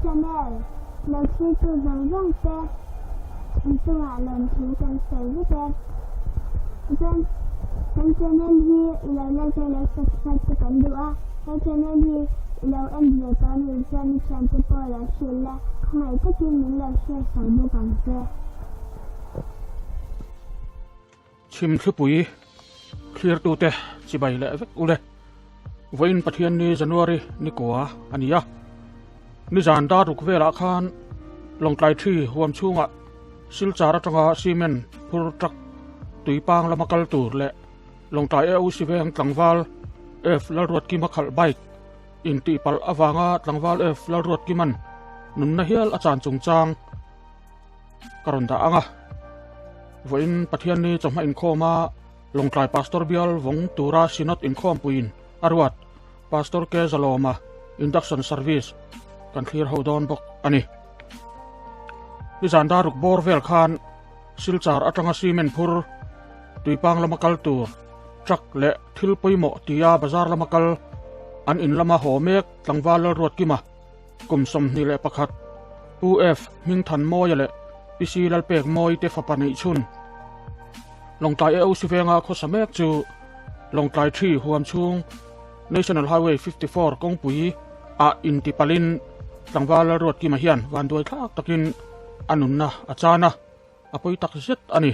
channel lo thirtu zawng zawng te in chungah lawmthu kan sawi vek e. Chuan kan channel hi i lo like a, i lo subscribe te kan duh a, he channel hi i lo en ve tawh anih chuan i thiante pawh lo hrilh la, khawngaih takin min lo share sak bawk ang che. Chhim thlipui thlirtute chibai leh vek ule. Vawiin Pathianni January ni kua a ni a. Nizan dar ruk velah khan Lawngtlai thi huam chhungah Silchar atanga cement phur truck tuipang lama kal tur leh Lawngtlai AOC veng tlangval F Lalruatkima khalh bike intihpalh avanga tlangval F Lalruatkiman nunna hial a chan chungchang ka rawn dah ang a. Vawiin Pathianni chawhma inkhawma Lawngtlai Pastor Bial vawng tura Synod inkhawmpuiin a ruat Pastor K Zalawma Induction Service kan thlir ho dawn bawk a ni. Nizan dar ruk bawr vel khan Silchar atanga cement phur tuipang lama kal tur truck leh thil pawimawh tia bazar lama kal an in lama haw mek tlangval Lalruatkima Kum 21, Pu F. Hmingthanmawia leh Pi C. Lalpekmawii te fapa neih chhun Lawngtlai AOC venga khawsa mek chu Lawngtlai Thi huam chhung National Highway 54 kawngpui ah intipalin tlangval Lalruatkima hian vanduai thlak takin a nunna a chan a, a pawi tak zet a ni.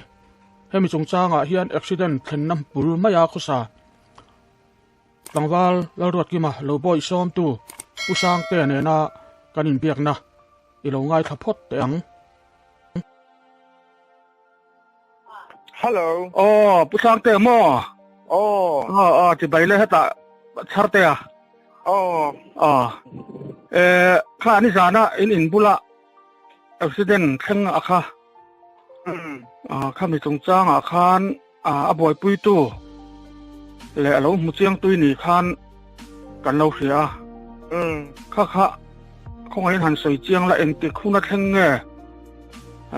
Hemi chungchangah hian accident thlenna bul maia khawsa Tlangval Lalruatkima lo bawi sawmtu Pu Sangtea nena kan inbiakna i lo ngaithla phawt teh ang. Hello. Aw, Pu Sangtea maw? Aw. Aw, aw, chibai le hetah Chhartea. Aw. Aw. E, kha ni zana in in bula accident thleng a kha. Ah, kha mi chungchangah khan A buaipuitu leh a lo hmu chiang tui ni khan kan lo hria a. Kha kha khawngaihin han sawi chiang la engtik hun a thleng nge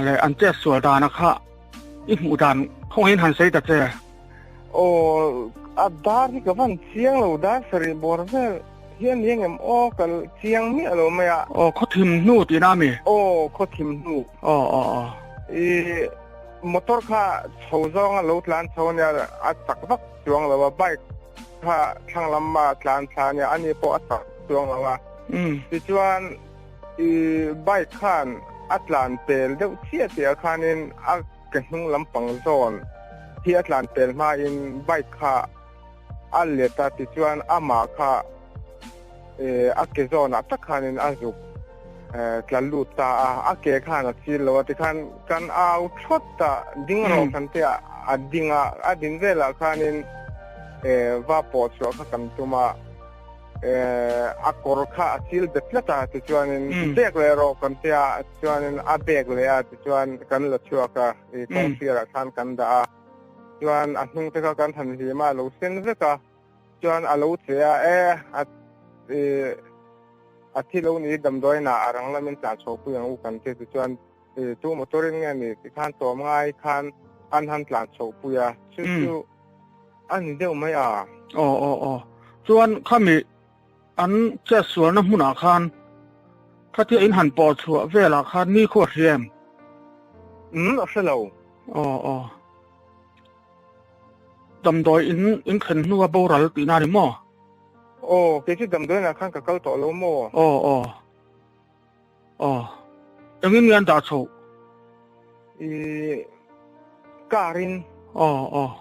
leh an chet sual dana kha i hmuh dan khawngaihin han sawi ta che. Aw, a dar hi ka van chiang lo, dar sarih bawr vel hian ni engem aw ka chiang miah lo mai a. Aw, khaw thim hnu tihna a mi? Aw, khaw thim hnu. Aw, aw, aw. I. Motor kha chho zawng a lo tlan chho ania a chak vak chuang lo a, bike kha thlang lam a tlan thla ania ani pawh a chak chuang lo a. Tichuan i bike khan a tlan pel deuh chiah tih ah khanin a ke hnung lampang zawn hi a tlan pel hmain bike kha a let a, tichuan amah kha a ke zawnah tak khanin a zuk tla lut ta a, a ke khan a chil lo a, tikhan kan au thawt a, ding rawh kan te a, a ding a, a din velah khanin va pawh chhuah kha kan tum a, a kawr kha a chil bet tlat a, tichuanin bek leh rawh kan te a, chuanin a bek leh a, tichuan kan la chhuak a, kawngsiarah khan kan dah a, chuan a hnung te kha kan han hlim a, a lo sen vek a. Chuan a lo che a, e, a, e, a thi lo ni damdawi na a rang lamin tlan chho pui ang u kan ti tichuan e, tu motor in nge ni ti khan tlawm ngai khan an han tlan chho pui a, chu chu a ni deuh mai a. Aw, aw, aw. Chuan khami an chetsualna hmunah khan khatia in han pawh chhuah velah khan ni khu a hria em? Umm, a hre lo. Aw, aw. Damdawi in in thlen hnua boral tihna a ni maw? Aw, kei chu damdawiinah khan ka kal tawh lo maw? Aw, aw. Aw. Engin nge an dah chhoh? I car in. Aw, aw.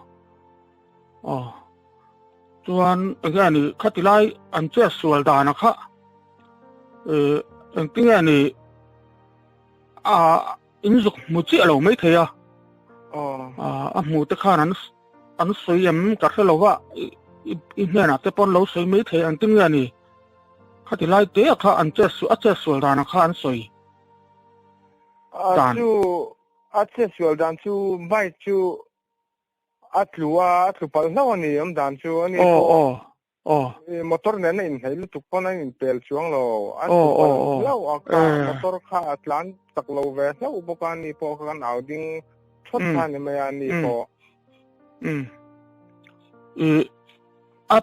Aw. Chuan enge a nih khati lai an chet sual dana kha engtinge a nih a In zuk hmu chiah lo mai thei a. A hmu te khan an an sawi em ka hre lo va, i hnenah te pawn lo sawi mai thei an ti nge ni. Khati lai te a kha an chet a chet sual dan a kha an sawi dan. A chu a chet sual dan chu bike chu a tlu a, a tlu palh hlauh a ni awm dan chu a ni pawh. Aw. Motor nen a inhnaih lutuk pawn a inpel chuang lo. A tlu palh hlauh a kha motor kha a tlan chak lo ve hlauh bawk a ni pawh kha kan au ding thawt kha ni mai a ni pawh. Umm. I a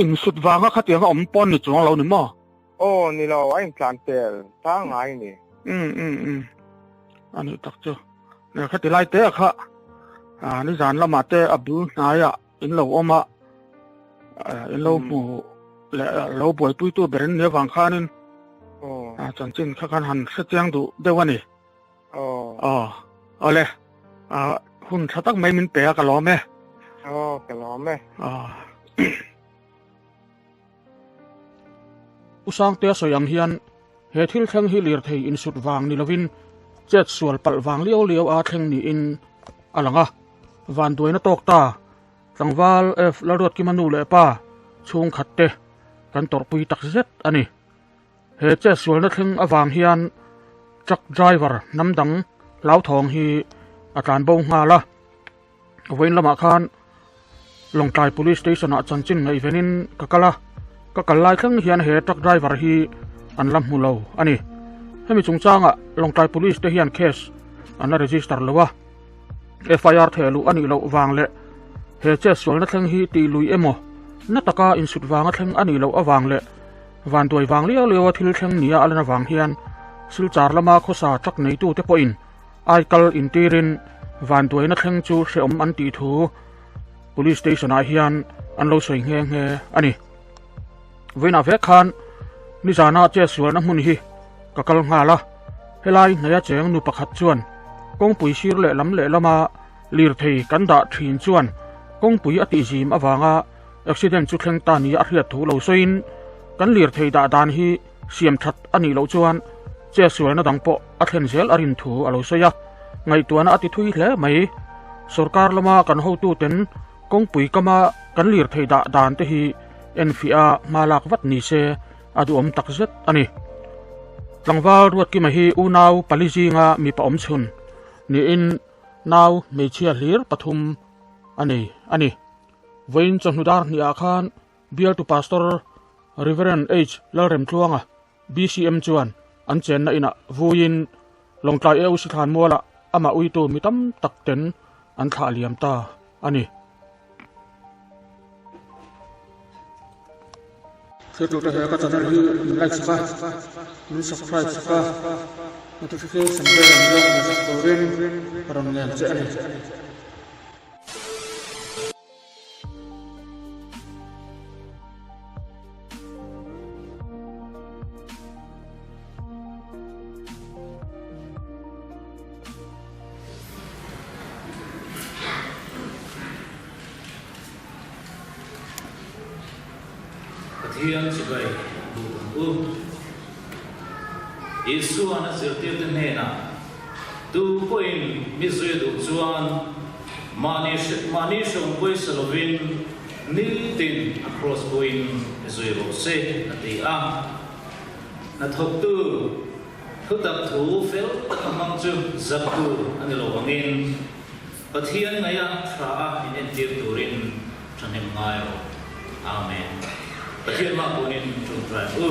insut vanga khatiang a awm pawn ni chuang lo ni maw? Aw ni lo, a intlan pel pangngai a ni. Umm umm umm a nih tak chu. Khati lai te kha nizan lamah te a bul hnaiah in lo awm a, in lo hmu leh lo buaipuitu ber in nih avang khanin chanchin kha khan han hre chiang duh deuh a ni. Aw awle hun tha tak mai min pe a ka lawm e. Aw ka lawm e. U Sangtea sawi ang hian he thil thleng hi lirthei insut vang ni lovin chet sual palh vang liau liau a thleng niin a lang a. Vanduaina tawk ta, tlangval F Lalruatkima nu leh pa chhungkhat te kan tawrhpui tak zet a ni. He chet sualna thleng avang hian truck driver hnam dang hlauthawng hi a tlan bo nghal a. Vawiin lamah khan Lawngtlai Police Station ah chanchin ngaihvenin ka kal a, ka kal lai thleng hian he truck driver hi an la hmu lo a ni. Hemi chungchangah Lawngtlai Police te hian case an la register lo a, FIR theh luh a nih loh vang leh he chet sualna thleng hi tih lui emaw na taka insut vanga thleng a nih loh avang leh vanduai vang liau liau a thil thleng nia a lan avang hian Silchar lama khawsa truck neitute pawhin Aikal intirin vanduaina thleng chu hrehawm an tih thu Police Station ah hian an lo sawi nghe nghe a ni. Vawiinah vek khan nizana chetsualna hmun hi ka kal nghal a, helai hnaia cheng nu pakhat chuan kawngpui sir leh lam leh lama lirthei kan dah thin chuan kawngpui a tihzim avanga accident chu thleng ta nia a hriat thu lo sawiin kan lirthei dah dan hi siam that a nih loh chuan chetsualna dang pawh a thlen zel a rin thu a lo sawi a, ngaihtuahna a ti thui hle mai. Sorkar lama kan hotuten kawngpui kama kan lirthei dah dan te hi enfiah a hma lak vat ni se a duhawm tak zet a ni. Tlangval Ruatkima hi unau pali zinga mipa awm chhun niin nau hmeichhia hlir pathum a nei a ni. Vawiin chawhnu dar hniah khan Bialtu Pastor Rev. H. Lalremtluanga, BCM chuan an chenna inah vuiin Lawngtlai AOC thlanmualah amah uitu mi tam tak ten an thlah liam ta a ni. Thiltute he ka channel hi min like sak a, min subscribe sak a, notification bell min lo hmu sak turin ka rawn ngen che a ni. Pathian chibai duh ang u. Isuan a zirtirte hnenah, Tu pawhin mi zui duh chuan mahni mahni hreawm pawisa lovin nitin a kraws pawhin mi zui rawh se, a ti a. Hnathawktu thutak thu fel taka hmang chu zaptu a ni lo angin Pathian ngaia tha a inentir turin thahnem ngai rawh. Amen. Pathian mah kunin ṭawngṭai u.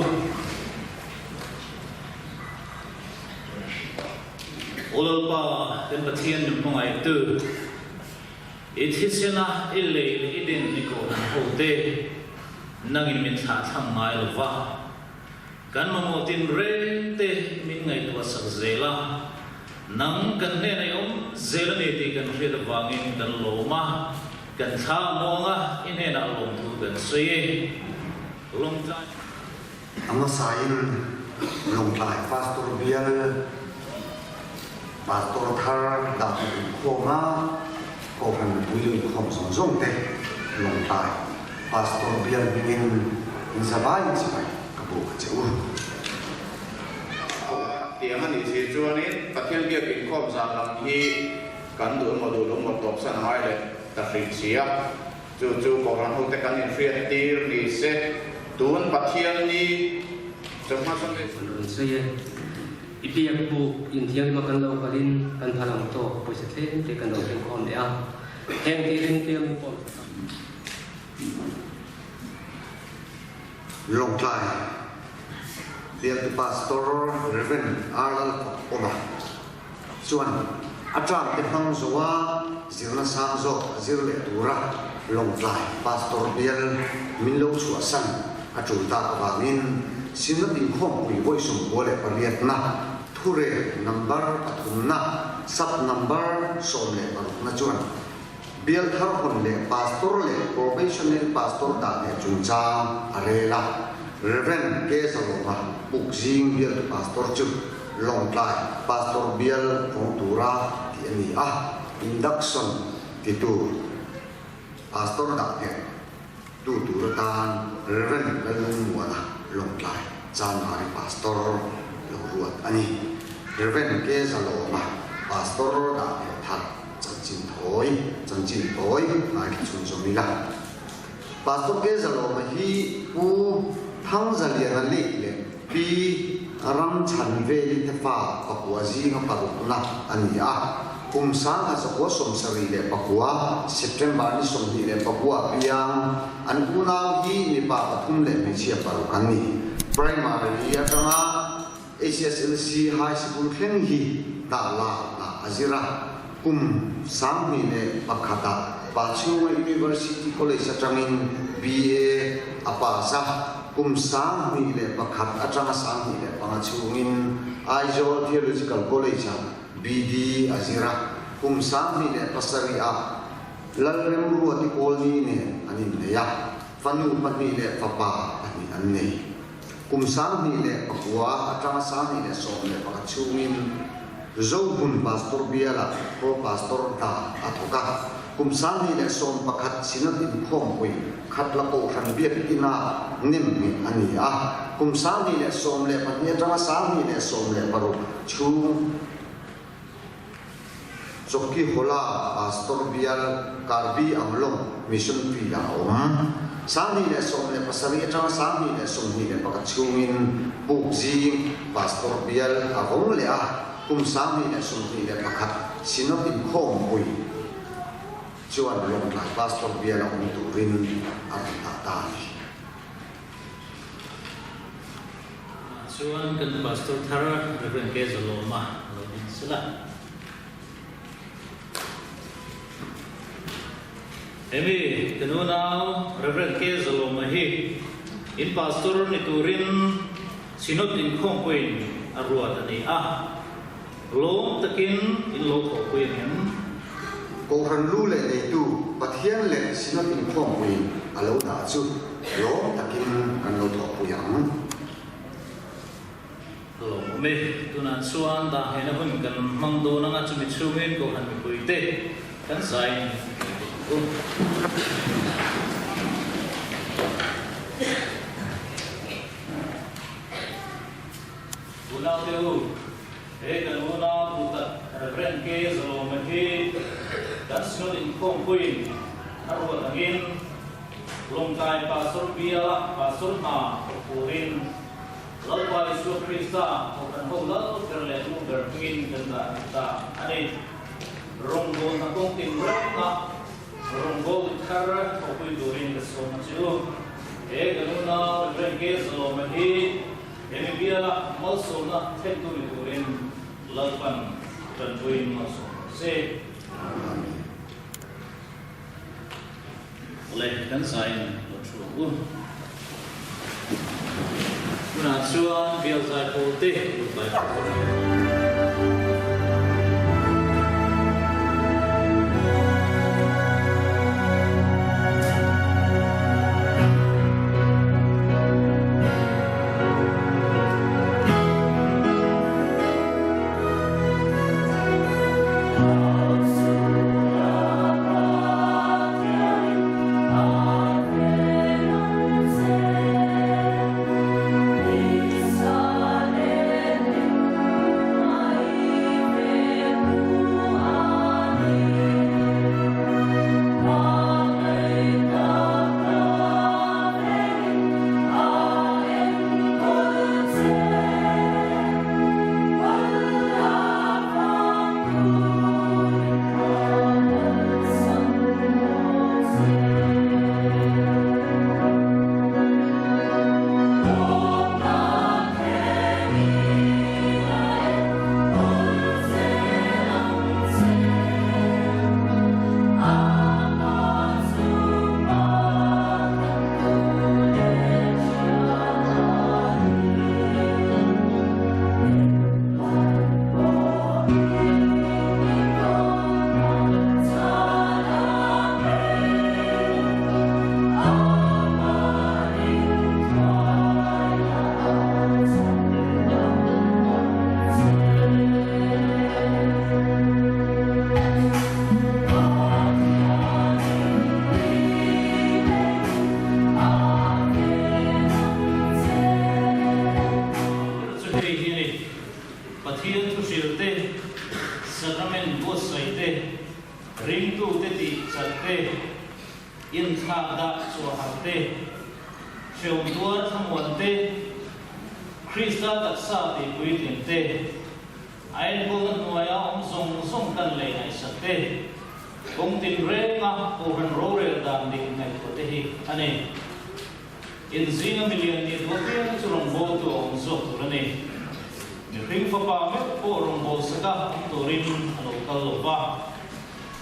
Aw Lalpa, kan Pathian min hmangaihtu, i thisena i lei leh i den i kohhran hote nangin min thlahthlam ngai lo va, kan mamawh tinreng te min ngaihtuah sak zel a, nang kan hnenah i awm zel a ni tih kan hriat avangin kan lawm a, kan thla a muang a, i hnenah lawmthu kan sawi e. Lawngtlai. A hmasain Lawngtlai Pastor bial Pastor thar dah inkhawm a, Kohhran mipui inkhawm zawng zawng te Lawngtlai Pastor bial hmingin in zavaiin chibai ka buk a che u. Tiang a nih si chuanin Pathian biak inkhawm zan lam hi kan duh emaw duh lo emaw tawpsan a ngai leh ta hrih si a. Chu chu Kohhran hote kan inhriat tir ni se, tun Pathian ni chawhma Sunday. An rawn sawi e. I biak buk inthianghlim a kan lo kalin kan phal ang tawk pawisa tlem te kan lo thleng khawm leh a, heng te rin tlem pawh tha tak. Lawngtlai Bialtu Pastor Rev. Arlal Awma chuan a term te hmang zo a zirna sang zawk a zir leh tura Lawngtlai Pastor bial min lo chhuahsan. a tul tak avangin Synod inkhawmpui vawi 98 na thurel number pathumna sub number 16 na chuan Bial thar hawn leh Pastor leh Probationary Pastor dah leh chungchang a rel a, Rev. K. Zalawma Pukzing bialtu Pastor chu Lawngtlai Pastor bial vawng tura tih a ni a, Induction titu Pastor dah nghet tu tur atan Rev. Lallungmuana Lawngtlai Chanmari Pastor lo ruat a ni. Rev. K. Zalawma Pastor dah nghet thar. Chanchin thawi, chanchin tawi ngaithla chhun zawm ila. Pastor K. Zalawma hi Pu Thangzaliana leh leh Pi Ramchhanveli te fa pakua zinga parukna a ni a. Kum 1979 September ni 24 piang an unau hi mipa pathum leh hmeichhia paruk an ni. Primary atanga HSLC High Sikul thleng hi dah la ah a zir a, kum 2001 ah Pachhunga University College atangin BA a pass a, kum 2001 atanga 2005 chhungin Aizawl Theological College ah BD a zir a, kum 2007 ah Lalremruati Kawlni nen an innei a, fanu pahnih leh fapa pahnih an nei. Kum 2009 atanga 2011 chhungin Zohmun Pastor bialah Pro Pastor hna a thawk a. Kum 2011 Synod inkhawmpui Khatla Kohhran biak inah nem hmeh a ni a. Kum 2012 atanga 2016 chhung Chawki Hawla Pastor bial Karbi Anglong Mission Field-ah a awm. 2017 atanga 2021 chhungin Pukzing Pastor bial a vawng leh a, kum 2021 Synod inkhawmpui chuan Lawngtlai Pastor bial a awm turin a rawn dah ta a ni. Chuan kan Pastor thar Rev. K. Zalawma a lo ding sel a. Hemi kan unau Rev. K. Zalawma hi in Pastor ni turin Synod inkhawmpuiin a ruat a ni a. Lawm takin in lo thawhpui ang em? Kohhran lu leh neitu Pathian leh Synod inkhawmpui a lo dah chu lawm takin kan lo thawhpui ang. Lawm e, tunah chuan dah hena hun kan hmang dawn anga chumi chhungin Kohhran mipuite kan zain kan thei ang u. Unaute u, he kan unau duhtak Rev. K. Zalawma hi kan Synod inkhawmpuiin a ruat angin Lawngtlai Pastor biala Pastor hna thawk turin Lalpa Isua Krista Kohhran ho lal ber leh lu ber hmingin kan dah rih ta a ni. Rawngbâwl hna kawng tinrengah rawngbâwl thar thawhpui turin ka sawm a che u. He kan unau Rev. K. Zalawma hi Hemi biala malsawmna thlentu ni turin Lalpan tanpuiin malsawm rawh se. Amen. Awle, kan zain lo thu ang u. Tunah chuan bial zai pawl te lut lai pawl. Pathian thu hrilh te, Sacrament buatsaih te, ringtute tih chat te, inthlak dah chhuahhar te, hreawm tuar thlamuan te, Krista taksa tih puitling te, a enkawlna hnuaia awm zawng zawng tan leh ngaihsak te, kawng tinrenga Kohhran rorel dan dik ngaihtuah te hi a ni. Inzinga milian nih duh apiang chu rawngbawltu a awm zawk tur a ni. Mihring fapa meuh pawh rawngbawlsak a awm turin a lo kal lo va,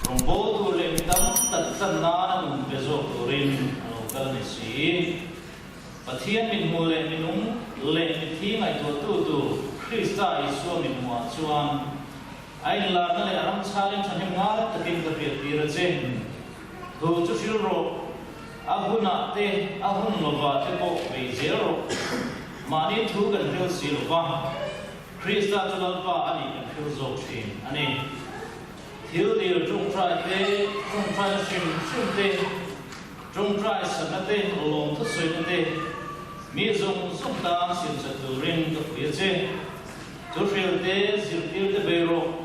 rawngbawltu leh mi tam tak tlan nan a nun pe zawk turin a lo kal a ni si. Pathian mithmuh leh minung leh mithi ngaihtuahtu tur Krista Isua mithmuhah chuan a inlarna leh a ramchhalin thahnem ngai takin ka hriattir a che. Thu chu hril rawh, a hunah te, a hun lovah te pawh bei zel rawh. Mahni thu kan hril si lo va, Krista chu Lalpa a nih kan hril zawk thin a ni. Thil dil tawngtai te, tawngtaina hrim hrim te, tawngtai sakna te, lawm thusawina te, mi zawng zawng tan siamchat turin ka pui a che. Thu hril te, zirtir te bei rawh.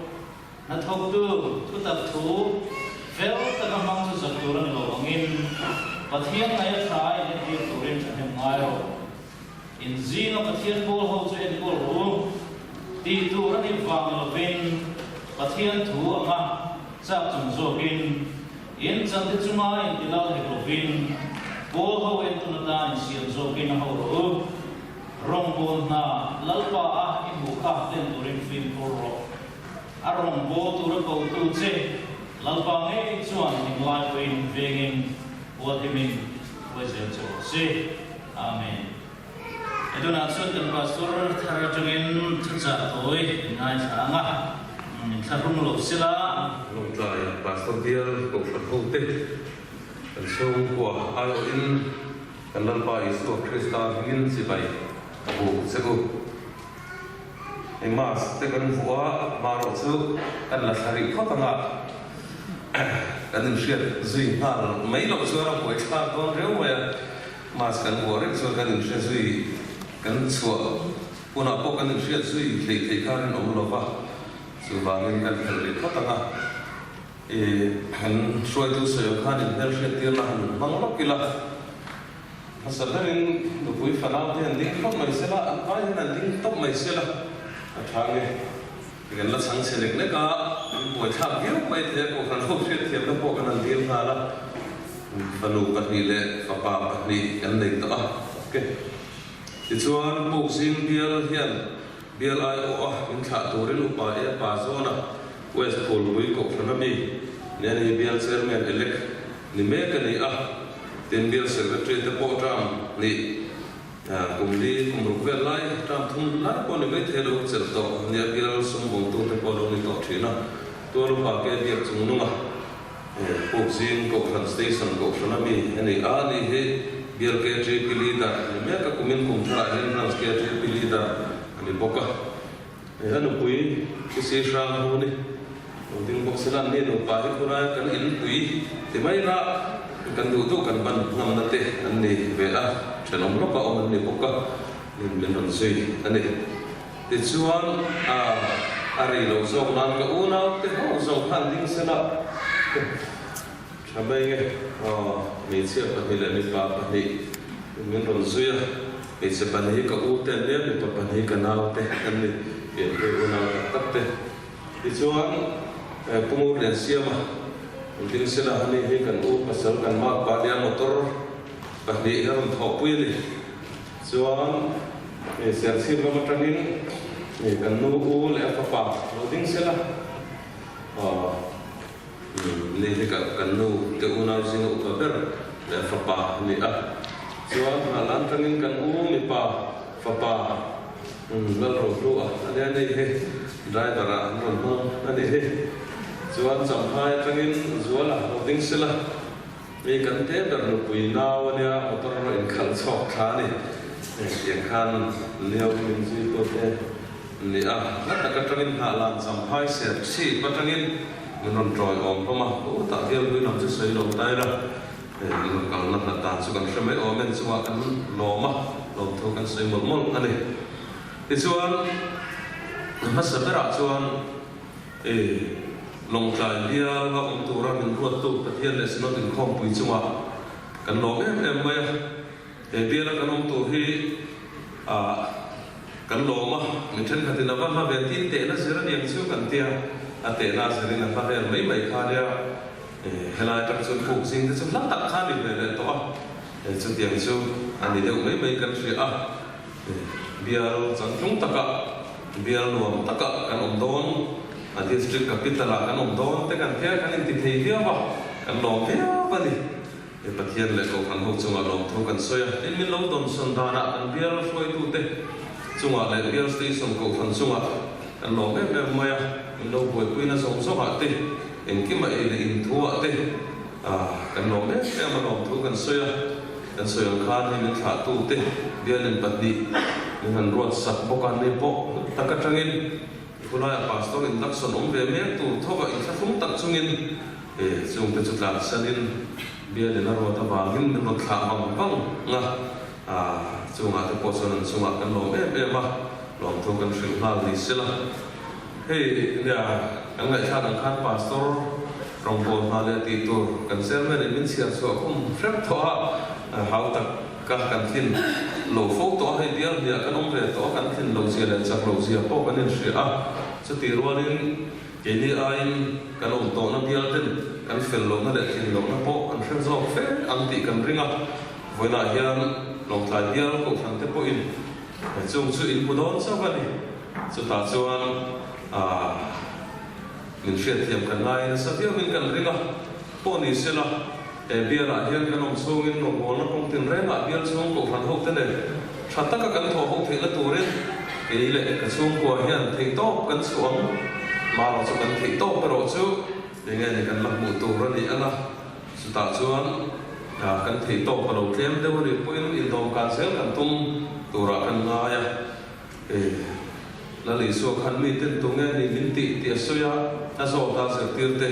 Hnathawktu thutak thu fel taka hmang chu zak tur a ni lo angin Pathian ngaih a tha a inentir turin thahnem ngai rawh. Inzinga Pathian pawl ho chu enkawl rawh u. Tih tur a nih vang ni lovin Pathian thu anga chak chung zawkin in chante chunga intilal hek lovin pawl ho entun atan insiam zawkin a ho rawh u. Rawngbâwl hna Lalpa a i hmuh kha hlen turin fimkhur rawh. A rawngbâwl tura kotu che Lalpa ngei chuan englai pawhin vengin hualhimin hruai zel che rawh se. Amen. He tunah chuan kan Pastor thar atangin thuchah tawi ngaithla ang a, min thlahrung lo sela. Lawngtlai Pastor bial Kohhran hote kan chhungkua aiawhin Kan Lalpa Isua Krista hmingin chibai ka buk che u. Hei mask te kan vuah a, hmarawh chu kan la thla rih phawt ang a, kan inhriat zui nghal mai loh chuan a buai thlak dawn riau mai a, mask kan vuah reng chuan kan inhre zui kan chhuah hunah pawh kan inhriat zui hleih theih kha rinawm lo va, chuvangin kan phelh rih phawt ang a. I han hruaitu sawi khan in hmelhriat tirna han hmang lawk ila, hmasa berin nupui fanau te han ding tawp mai sela, an vai hian an ding tawp mai sela, a tha nge? Kan la chhang chhe lek lek a, an buaithlak viau mai thei a, kohhran ho hriatthiamna pawh kan han dil nghal a, fanu pahnih leh fapa pahnih kan nei tawh a, ok. Tichuan Pukzing bial hian bial aiawh a min thlah turin upa e pa zawn a, West Phulpui Kohhran a mi nen hi bial Chairman elect ni mek a ni a, tin bial Secretary te pawh term hnih kum li kum ruk vel lai term thum lai pawh ni mai thei lo chelh tawh a nia, bial sumvawngtu te pawh lo ni tawh thin a, tual upa ke biak chung nunga Pukzing Kohhran Station Kohhran a mi a ni a, ni hi bial KTP Leader ni mek a, kumin kum tharah hian Branch KTP Leader a ni bawk a. A nupui Kisi hrang hu ni lo ding bawk sela an ni nupa hi khawlai kan in pui ti mai la kan duh duh kan ban ngamna te an ni ve a, thenawm lawka awm an ni bawk a, min min rawn zui a ni. Tichuan a a rei loh zawk nan ka unau te ho zawng khan ding sela tha mai nge aw hmeichhia pahnih leh mipa pahnih min rawn zui a. Hmeichhe pahnih hi ka u te an nia, mipa pahnih hi ka nau te an ni, pianpui unau tak tak te. Tichuan, Pu Ngurliansiama, Ding Sela hani hi kan u pasal kan makpa nia motor pahnih a rawn thawhpui a ni. Chuan, Serchhip lam atangin kan nu u leh a fapa lo ding sela, Ni hi kan nu te unau zinga upa ber leh fapa a ni a, chuan Hnalan tangin kan u mipa fapa Lalrohlu a nia ni hi driver ah an rawn hmang a ni hi. Chuan Champhai atangin Zuala lo ding sela, mi kan te ber nupui nau a nia motor erawh inkhalh chhawk thla a ni. Hetiang khan Leo min zuitute Ni a, hla tak atangin Hnahlan Champhai ser chhip atangin min rawn tawi awm hlawm a, u tah hian hlui lam chu sawi lo ta ila, min rawn kalna hlat dan chu kan hre mai awm en chungah kan lawm a, lawmthu kan sawi mawlh mawlh a ni. Tichuan. Hmasa berah chuan e Lawngtlai bial a awm tura min ruattu Pathian leh Synod inkhawmpui chungah kan lawm em em mai a. He biala kan awm tur hi ah kan lawm a, mi thenkhatin a va hla ve tin tehna zir a niang chu kan tia, a tehna a zirin a hla vel mai mai kha nia, helai atang chuan puk zing te chu hla tak kha a ni ve leh tawh a, chutiang chu a ni deuh mai mai kan hria a, bial changtlung takah, bial nuam takah kan awm dawn, a district capital ah kan awm dawn te kan tia kan inti thei viau a, kan lawm viau a ni. He Pathian leh Kohhran ho chungah lawmthu kan sawi a, tin min lo dawnsawn danah kan bial hruaitute chungah leh bial station Kohhran chungah kan lawm em em mai a, min lo buaipuina zawng zawngah te, engkima ei leh inthuah te kan lawm em em a lawmthu kan sawi a, kan sawi ang khan hei min thlahtute bialin pahnih min han ruatsak bawk a, ni pawh hlut tak atangin khulaiah Pastor induction awm ve mek tur thawkah inthlahrung tak chungin E, chungte chu tlansanin bialin a ruat avangin min rawn thlah vang vang a, a chungah te pawh chuan an chungah kan lawm em em a, lawmthu kan hrilh nghal ni sela. Hei nia kan ngaihthlak ang khan Pastor rawngbâwl hna leh tih tur kan chairman in min chhiar chhuah khum hrep tawh a, hau tak ka kan thlin lo fo tawh a, hei bial hniah kan awm ve tawh a, kan thlin lo zia leh chak lo zia pawh kan inhria a, chutih rualin Keini aiin kan awm tawhna bial ten kan fel lohna leh tlin lohna pawh an hre zawk fe ang tih kan ring a, vawiinah hian Lawngtlai bial Kohhran te pawhin chung chu in hmu dawn chauh a ni. Chutah chuan aah min hriatthiam kan ngai nasa viauin kan ring a, pawh ni sela he bialah hian kan awm chhungin rawngbawlna kawng tinrengah bial chhung Kohhran hote nen tha taka kan thawh ho theihna turin kei leh ka chhungkua hian theihtawp kan chhuah ang. Hmarawh chu kan theihtawp erawh chu enge ni kan la hmuh tur a ni ang a, chutah chuan kan theihtawp a lo tlem deuh a nih pawhin indawmkan zel kan tum turah kan ngai a. Lal Isua khan mi ten tu nge ni min tih tih a sawi a, a zawt a zirtir te.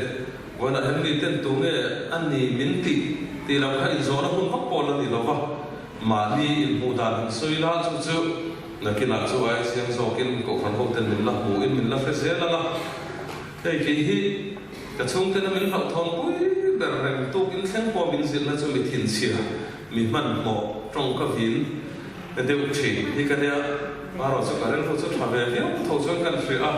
Vawiinah hian mi ten tu nge a ni min tih tih lam kha inzawhna hun vak pawh la ni lo va, mahni inhmuh dan han sawi la chu chu nakinah chu ai chiang zawkin Kohhran ho ten min la hmuhin min la hre zel ang a. Hei kei hi ka chhungtena min hlauhthawn pui ber reng tukin thleng pawh min zilhna chu mi thinchhia, mi hmanhmawh tawngka vin deuh thin hi ka nia. Marawh chu ka rilru chu tha ve viau tho chuan kan hria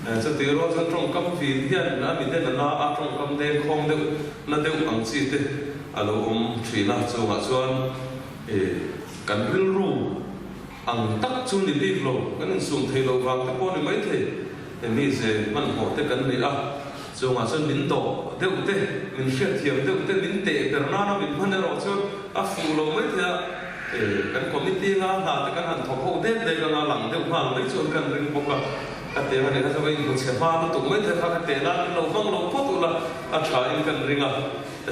a, chutih rual chuan tawngkam vin hian a mi den a na a, tawngkam dengkhawng deuh na deuh ang chi te a lo awm thin a, chungah chuan kan rilru ang tak chu ni bik lo, kan insum thei loh vang te pawh ni maithei, mi ze hmanhmawh te kan ni a, chungah chuan min dawh deuh te, min hriatthiam deuh te, min teh ber nana min hman erawh chuan a fuh lo maithei a. Kan committee nga hna te kan han thawk ho dek dek anga lang deuh nghal mai chuan kan ring bawk a, ka teh ang a nih kha chuan ka inhmu chhe hma lutuk mai thei kha ka teh nan min lo hmang lo phawt ula a tha in kan ring a,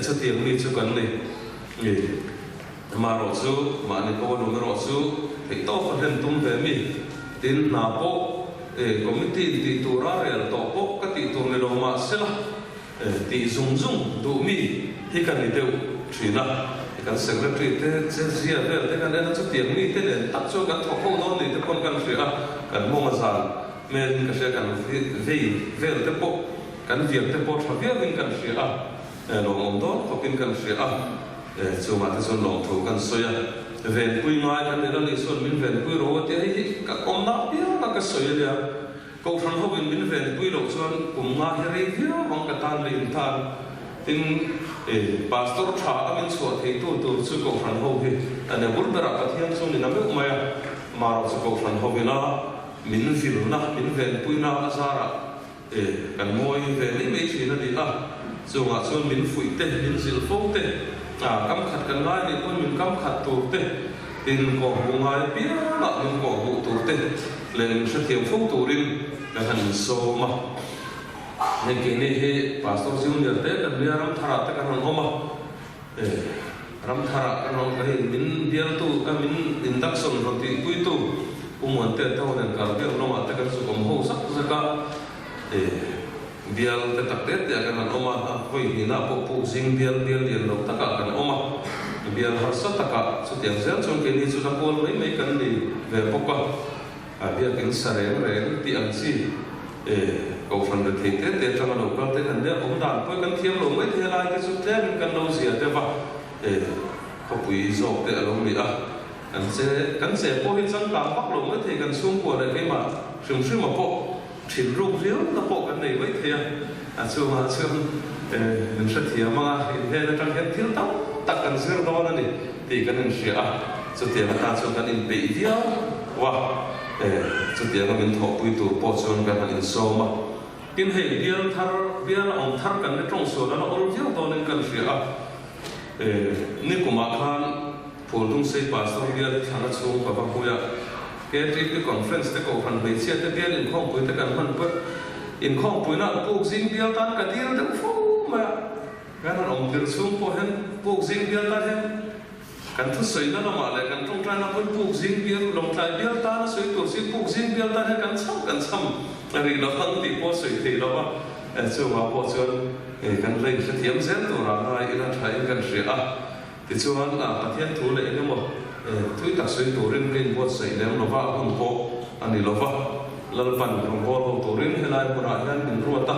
chutiang mi chu kan ni. Amaherawh chu mahni pawh a lung erawh chu theihtawp a hlen tum ve mi, tin hna pawh committee in tih tura rel tawh pawh ka tih tur ni lo mahsela, Tih zung zung duh mi hi ka ni deuh thin a, kan secretary te che zia vel te kan en a, chutiang mi te nen tak chuan kan thawk ho dawn ni te pawn kan hria a, kan mawng a zan hmel in ka hria, kan vei vel te pawh kan viak te pawh tha viau in kan hria a, lawmawm dawn khawp in kan hria a, chungah te chuan lawmthu kan sawi a, venpui ngai kan ni la ni chuan min venpui ro a tia hei hi ka awmna apianga ka sawi a nia. Kohhran ho in min venpui loh chuan kum nga hi rei viau ang ka tan leh in tan. Tin, e, Pastor tha a min chhuah thei tu tur chu Kohhran ho hi a nia bul berah Pathian chu ni na meuh mai a, marawh chu Kohhran ho ina min vilna, min venpuina a zarah e, kan ngawi ve mai mai thin a ni a, chungah chuan min fuih te, min zilh fo te, a, kam khat kan ngai nih pawn min kam khat tur te, tin kawhhmuh ngai apiangah min kawhhmuh tur te, Leh min hrethiam fo turin kan han insawm a. Hei keini hi Pastor Junior te kan nia Ramtharah te kan rawn awm a, e Ramtharah kan rawn awm hei min bialtu a min induction rawn tihpuitu Pu Muantea te ho nen Karbiak lawngah te kan zuk awm ho zak zak a, e bial te tak te te ah kan han awm a, a vawi hnihna pawh puk zing bial bial lian lo takah kan awm a, bial harsa takah chutiang zel chuan keini chu la kual mai mai kan ni ve bawk a. Biakin sa reng reng tih ang chi Kohhran rethei te te atanga lo kal te kan nia awm dan pawh kan thiam lo mai thei a lai te chu tlemin kan lo zia deuh a, khawpui zawk te a lo ni a, kan che kan che pawh hi changkang vak lo mai thei kan chhungkua leh keimah hrim hrima pawh thin ruk viau na pawh kan nei mai thei a, a chungah chuan min hrethiam ang a, inhnen atang hian thil tam tak kan zir dawn a ni tih kan inhria a, chutiang atan chuan kan inpeih viau a, chutianga min thawhpui tur pawh chuan kan han insawm a. Tin hei bial thar, bial a awm thar kan ni tawng sual a la awl viau dawnin kan hria a, nikumah khan Phuldungsei Pastor bial hi thlana chhung ka va hui a, KTP Conference te Kohhran hmeichhia te bial inkhawmpui te kan hman pawh inkhawmpuina an puk zing bial tan ka dil deuh fo mai a, kan han awm tir chhung pawh hian puk zing bial tan hian kan thusawina lamah leh kan tawngtaina pawn puk zing bial lawngtlai bial tan a sawi tur si puk zing bial tan hian kan cham kan cham rih lo ang tih pawh sawi thei lo a, chungah pawh chuan kan la inhrethiam zel turah ngai ila thain kan hria a. Tichuan, Pathian thu leh eng emaw thui tak sawi turin ka inbuatsaih lem lo va, a hun pawh a ni lo va. Lalpan rawngbâwl ho turin helai hmunah hian min ruat a,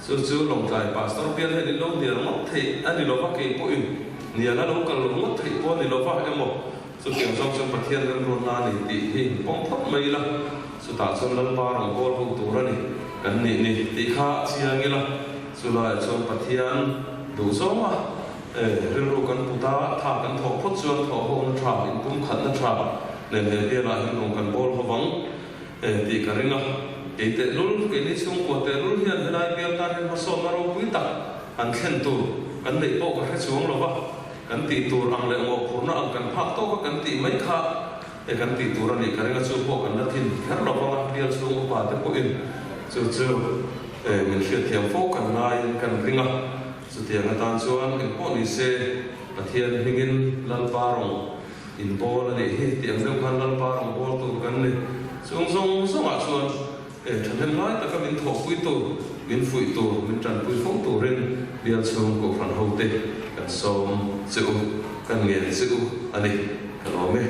chu chu Lawngtlai Pastor bial hian in lo hnial ngawt theih a ni lo va, kei pawhin hnial a lo kal lo ngawt theih pawh a ni lo va emaw, chutiang zawng chuan Pathian remruatna a ni tih hi pawm phawt mai ila, chutah chuan Lalpa rawngbâwl ho tur a ni kan nih ni tih kha chiang ila, chulaiah chuan Pathian duhzawnga Rilru kan put a, tha kan thawh phawt chuan thawh hawkna tha, inpumkhatna tha nen he bialah hian rawn kan bawl ho vang tih ka ring a. Kei tehlul, keini chhungkua tehlul hian helai bial tan hian hmasawnna ropui tak han thlen tur kan neih pawh ka hre chuang lo va, kan tih tur ang leh mawhphurhna ang kan phak tawk a kan tih mai kha kan tih tur a nih ka ring a, chu pawh kan la thin kher lo vang a, bial chhung upa te pawhin chu chu min hriatthiam fo kan ngaiin kan ring a. Chutiang atan chuan engpawh ni se, Pathian hmingin Lalpa rawng inbawl a nih hi tih ang deuh khan Lalpa rawng bawl tur kan ni. Chung zawng zawngah chuan thahnem lai taka min thawhpui tur, min fuih tur, min tanpui fo turin bial chhung Kohhran hote kan sawm che u, kan ngen che u a ni. Ka lawm e.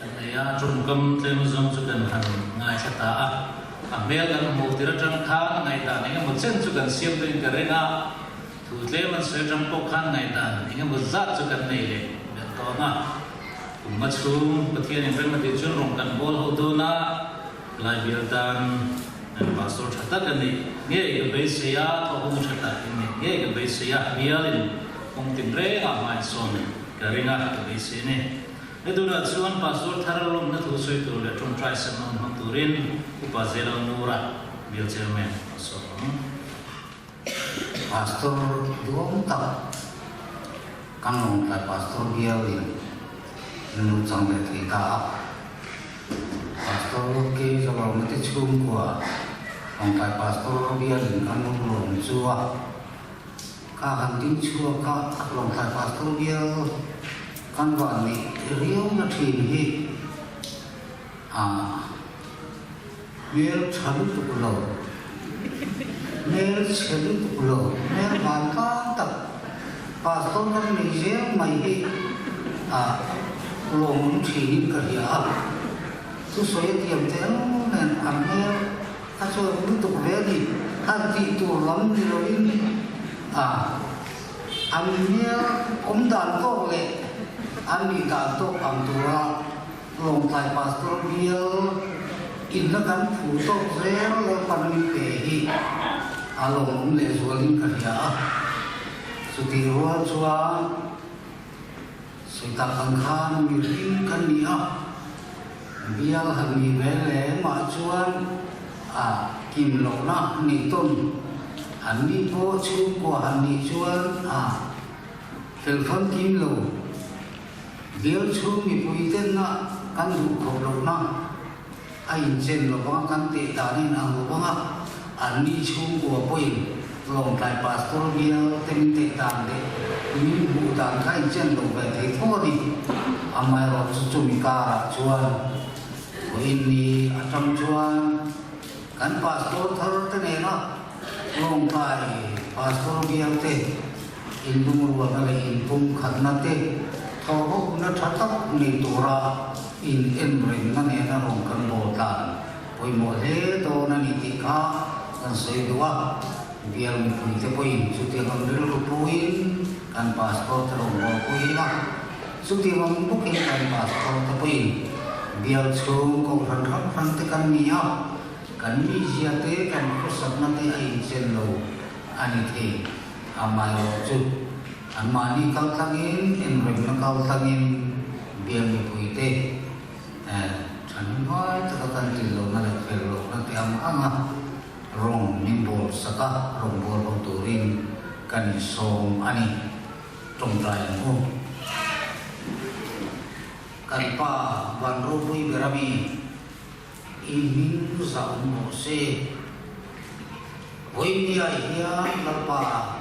Kan nei a, tawngkam tlem zawng chu kan han ngaithla ta a, a hmel kan hmuh tir atang khan ngaihdan eng emaw chen chu kan siam deuhin ka ring a, thu tlem an sawi atang pawh khan ngaihdan eng emaw zat chu kan nei leh belh tawn a. Kum nga chhung Pathian inrem a tih chuan rawn kan bawl ho dawn a, lai bial tan Pastor tha tak a nih ngei ka beisei a, thawhhawng tha tak i nih ngei ka beisei a, bialin kawng tinrengah hmainsawn Ka ring a, ka beisei a ni. He tunah chuan Pastor thar lawmna thu sawi tur leh tawngtai sermon hmang turin Upa Zela Ngura, Bial Chairman, a sawm ang. Pastor duang tak kan Lawngtlai Pastor bialin lu chang ve thei ta a. Pastor K. Zalawma te chhungkua Lawngtlai Pastor bialin kan lu lawm chu a. Ka han ding chhuak a, Lawngtlai Pastor bial kan van nih riau na thin hi a hmel tha lutuk lo, hmel chhe lutuk lo, hmel van tlang tak Pastor kan nei zel mai hi a lawmawm thinin ka hria a, thusawi a tiam te ang nen an hmel A chuan lutuk ve a ni. Han tih tur lam ni loin a an hmel awm dan tawk leh an nih dan tawk ang tura Lawngtlai Pastor bial inna kan phu tawk zel Lalpan min pe hi a lawmawm lehzualin ka hria a. Chutih rual chuan Sawitak ang khan mihring kan ni a, bial han ni ve le mah chuan a kim lohna ni tawn an ni pawh chhungkua han nih chuan a fel famkim lo. Bial chhung mipui tenna kan duh khawp lohna a inchen lo vang kan teh danin ang lo vang a, an ni chhungkua pawhin Lawngtlai Pastor bial te min teh dan leh min hmuh dan kha inchen lo ve thei tho a ni. Amaherawh chu chumi karah chuan vawiin ni atang chuan kan Pastor thar te nena Lawngtlai Pastor bial te inlungrualna leh inpumkhatna te thawhhawkna tha tak nei tura. In en remna nena rawn kan bawl tlan pawimawh hle dawn a ni tih kha kan sawi duh a. Bial mipuite pawhin chutiang ang rilru puiin kan pastor te rawn bawlpui ila, chutiang ang bawkin kan pastor te pawhin bial chhung kohhran hrang hrang te kan ni a, kan mizia te, kan khawsakna te a inchen lo a ni thei. Amaherawhchu, anmahni kaltlangin, enremna kaltlangin bial mipuite thanhnuai taka kan tihlohna leh fellohna te ang anga Rawng min bawl sak a, rawng bawl ho turin kan insawm a ni. Tawngtai ang u. Kan Pa van ropui ber ami, i hming zah awm rawh se. Vawinia hian Lalpa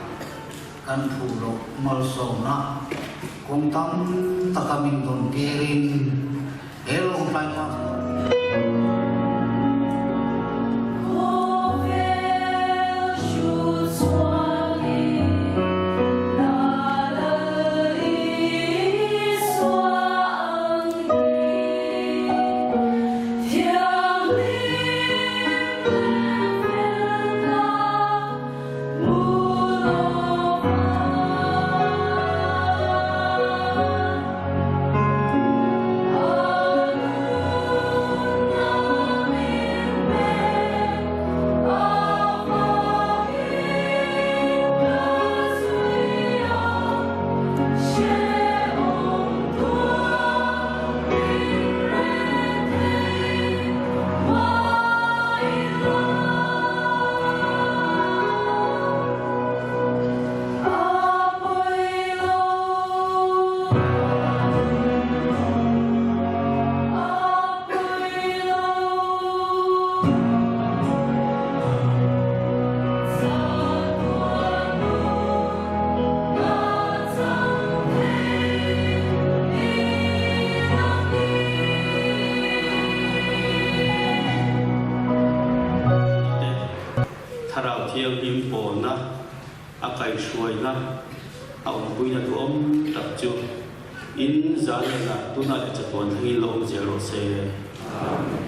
kan phu loh malsawmna kawng tam taka min dawn tirin he Lawngtlai Pastor. Te Thlarau Thianghlim pawlna, a kaihhruaina, a awmpuina duhawm tak chu in zan lehna tunah leh chatuan thlengin lo awm zel rawh se. Amen.